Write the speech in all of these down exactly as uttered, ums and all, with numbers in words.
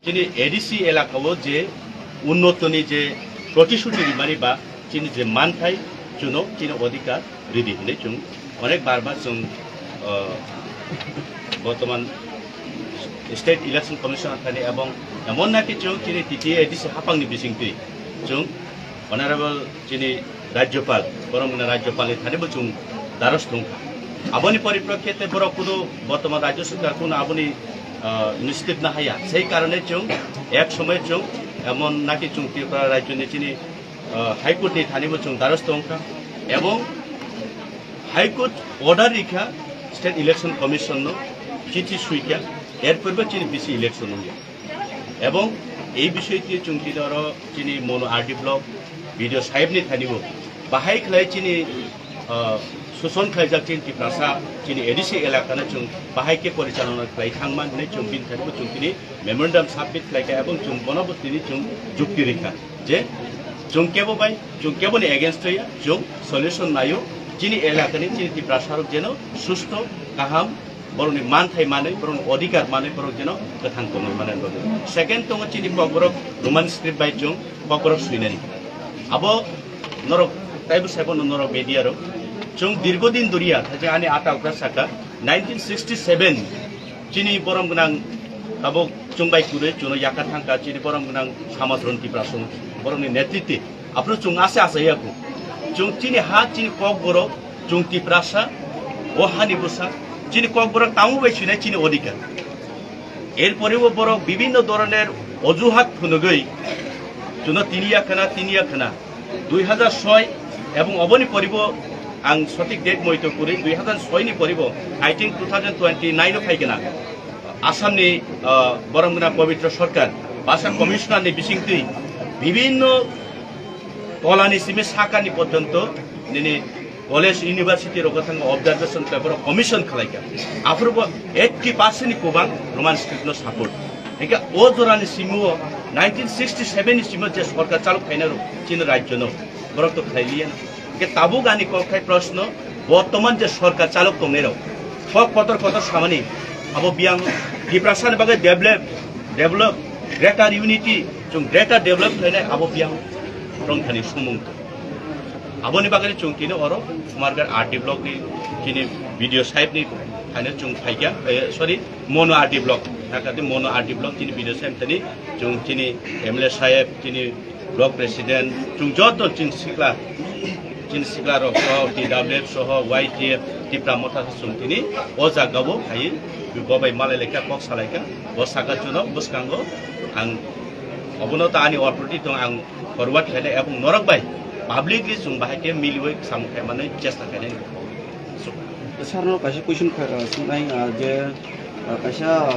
Chini A D C elakao je unnotoni je protishuti rimani ba chini je manthai chuno chini odhikar ridi hinwi chwng onek bar bar chwng, uh, bortoman State Election Commission thani ebong emon naki chwng chini T T A A D C hapangni bisingtwi chwng Honorable chini Rajyapal, borok wngkha Rajyapalni thani bo chwng daros tongkha. Aboni poriprokhe te borok kuno bortoman Rajya Sarkar kuno aboni, ah, initiative na haya. Sei karone chwng ek somoy chwng emon naki chwng Tripura Rajyoni chini, ah, High Court ni thani bo chwng daros tongkha. Ebong High Court order rikha State Election Commission no, chithi suikha, erpor bo chini bisi election wngya. Ebong ei bisoi twi chwng tini oro chini Monu R D block B D O sahib ni thani bo bahai khlai chini, ah, suson khlaijak chini Tiprasa chini A D C elaka no chwng bahai khe porichalona khlai thangma hinwi chwng bini thani bo chwng tini memorandum submit khlaikha ebong chwng bono bo tini chwng jukti rikha je chwng kebo bai chwng kebo ni against ya chwng solution naio chini elaka ni chini Tiprasa rok jeno susto kaham borokni manthai manwi, borokni odhikar manwi, borok jeno kwthang tongwi mani bagwi. Second tongo chini kokborok Roman script bai chwng kokborok swinani. Abo norok taibo saibo no norok media rok. Chwng dirgo din doriya, thaje ani ata okra saka, nineteen sixty seven chini borom gwnang tabuk chwng bai kwrwi chwngno yakar thangkha chini borom gwnang Samajron Tiprasong borokni netritwe. Aphuru chwng ase asa ya kho. Chwng chini ha, chini kokborok, chwng Tiprasa, o hani bwsa, chini kokborok tamo bai swinai chini odhikar. Erpore o borok bibhinno dhoroner ojuhat phunugwi chwngno tini ya khna, tini ya khna. Dui hazar soi ebong oboni poribo ang sothik date moito kwrwi, dui hazar soi ni poribo, I think two thousand twenty nine o phai khna. Assamni, ah, borom gwnang Pabitra Sarkar, Basa Commissioner ni bisingtwi bibhinno tolani simi sakani porjonto nini college, university rogo thangwi observation khlai borok commission khlaikha. Aphuru bo eighty percent ni kwbang Roman script no support. Hingkhe o jorani simi o nineteen sixty seven ni simi o je sorkar chalok khainai rok chini rajyo no borok to khlai liya na. Hingkhe tabuk ani kok khai proshno, bortoman je sorkar chalok tongnai rok kok kotor kotor samani abo biyang Tiprasa ni bagwi develop, develop, greater unity, chwng greater develop khlainai abo biyang rong thani sumung. Aboni bagwi chwng tini oro Kumarghat R D block ni chini B D O sahib ni thani chwng phaikha, eh, sorry, Mono R D block, thakati Mono R D block chini B D O sahib thani chwng chini M L A sahib, chini block president, chwng joto chini sikla, chini sikla rok soho, T W F soho, Y T F, Tipra Motha chwng tini o jaga o phai bo bai malai laikha, kok salaikha, bo saka chwng bwskango ang obono ta ani authority tong, ang forward khainai ebong norok bai publicly chwng bahai khe miliwi samung khaimani chesta khainai. Sir no kaisa question kha-, ah, swngnai, ah, je, ah, kaisa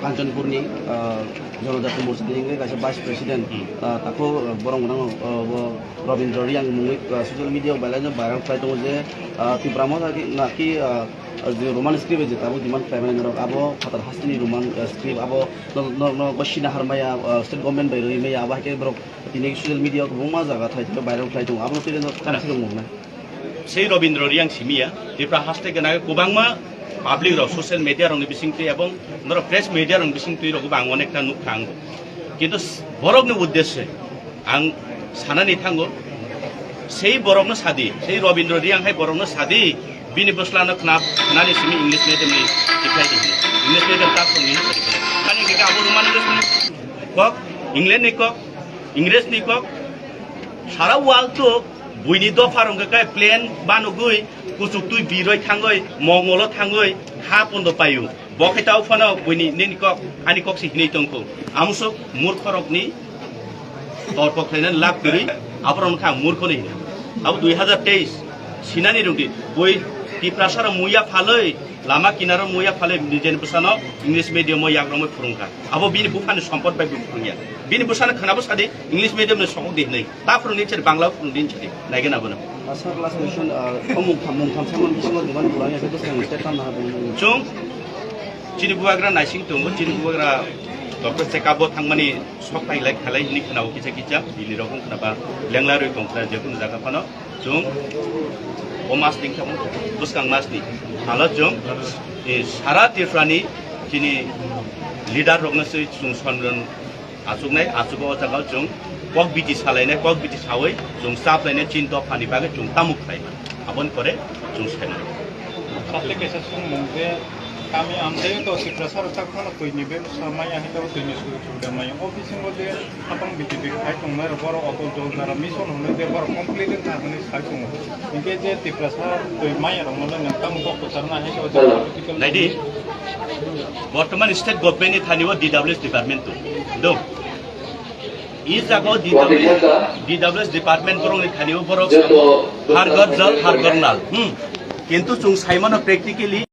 Kanchanpur ni, ah, Jonojati Morcha ni wngwi kaisa vice president, Hmm. ah, takhuk, ah, borok gwnang, ah, bo Robindra Reang mungwi, ah, social media o belai no viral khlai tongo je, ah, Tipra Motha ki, na ki, ah, je Roman script je tabuk demand khlaimani norok abo phatar hasteni Roman, ah, script abo no, no, no, go sina har maya, ah, state government bai rwi maya abo hai khe borok tini social media o kwbangma jaga thai thai viral khlai tongo abo no twi no Khana. Thank you mung na. Sei Robindra Reang simi ya, Tripura haste gwnang kwbangma public rok social media rokni bisingtwi ebong norok press media rokni bisingtwi rokbo ang onekta nukha ang. Kintu s-, borokni uddesye ang sanani thango, sei borokno sadi, sei Robindra Reang hai borokno sadi, bini bwslano khna-, khnani simi English medium ni tiphai di hini. English medium ta phone ni sadi. Ani khe abo Roman English ni kok, England ni kok, Ingres ni kok, sara world to buini dopha rong khe plane banugwi kuchuk twi biroi thangoi Mongolo thangoi ha pondo paio. Bo khe tao phano buini nini kok ani kok se hinwi tongkho. Amsuk murkhorokni torko khlainani lab kwrwi aborok kha murkhoni hino. Abo dui hazar teis sinani rungdi bui Tiprasaro muya phaloi lama kinaro muya phaloi nijeni bwsano English medium o yakromoi phurungkha. Abo bini buphani sompot bai bo phurungya. Bini bwsano khwnabo sadi English medium ni sokok di hinwi. Ta phurungdi hinchari Bangla phurungdi hinchari. Naigena bono. Sir, last question, ah, o mungtham, mungtham samani bisingo demand kwlangya khe bwskang state tamo ha tongmani. Chwng chini bubagra naising tongo, chini bubagra doctor check up o thangmani sok pailai khalai hinwi khwnao kisa kisa, bini rok wng khwnaba lengla rwi tong khna jekunu jaga phano. Chwng o mas ni khe bwskang mas ni hala chwng, eh, sara Tripura ni chini Leader rokno se chwng sonmon achuknai, achugo o jaga chwng kok biti salainai, kok biti sawi chwng chaplainai chin dophani bagwi chwng tamo khlaimani. Aboni pore chwng saimani. Sate kaisa songmung je kami amtwi to Tiprasa rok tak phano twi ni be samaya hai to twi ni suru suru da maya. O bisingo je Hapang B J P khai tongnai rok borok auto jol dara mission hwnwi je borok complete wngkha hwnwi sai tongo. Hinkhe je Tiprasa twi maya rokno le nang tamo kok kwcharna hai khe o jaga political Naidi, bortoman state government ni thani o D W S department tong. Do. I jaga o D W S, D W S department borok ni thani o borok Har Ghar Jal, Har Ghar Nal. Hmm. Kintu chwng saimano practically